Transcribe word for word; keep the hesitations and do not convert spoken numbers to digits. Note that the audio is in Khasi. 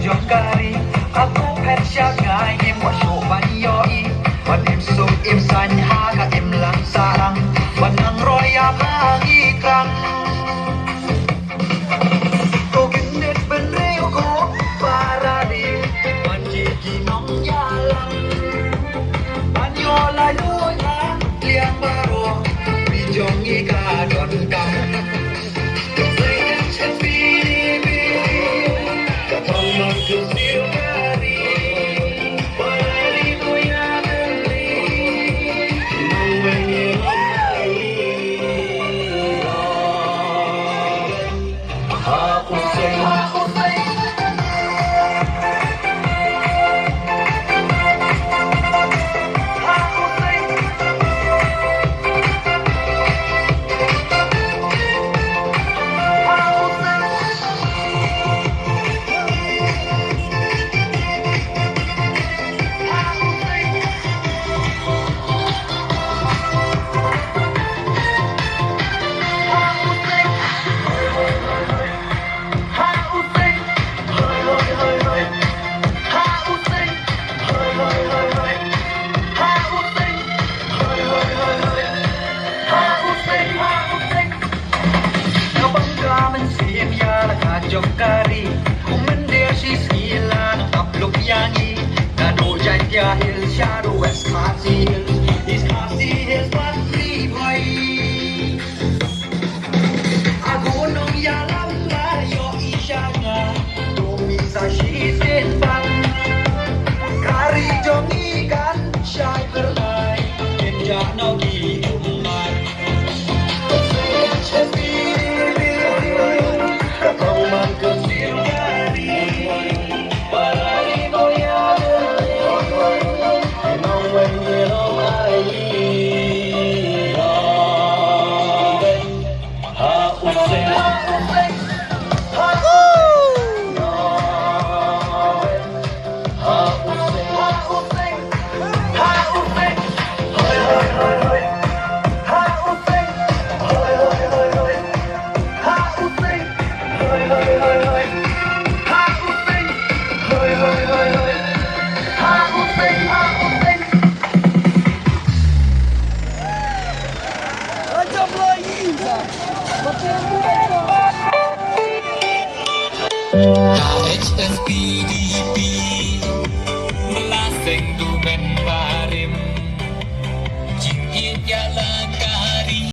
Jong ka ri, a ko phet sha ngai, ngim kwah shuh ban ïohi. Ban im suk im saiñ ha ka imlang sahlang, ban nang roi ïa pha ngi khrang. Ko kyndit bynriew ko para ri, ban jied ki nongïalam, ban ïoh laitluid ha liang baroh, ri jong ngi ka donkam. Ka bang ka mynsiem ïa la ka jong ka ri, kum mynder shi sngi la nang ap luk ïa ngi. Naduh Jaiñtia Hills shaduh West Khasi Hills, East Khasi Hills bad Ri Bhoi. A ko nongïalam la ïohi sha nga, to mih sa shisien pat. Ka ri jong ngi kan shai phyrnai, kin jah noh ki ummat. H S P D P, Mylla Seng Dumen Barim.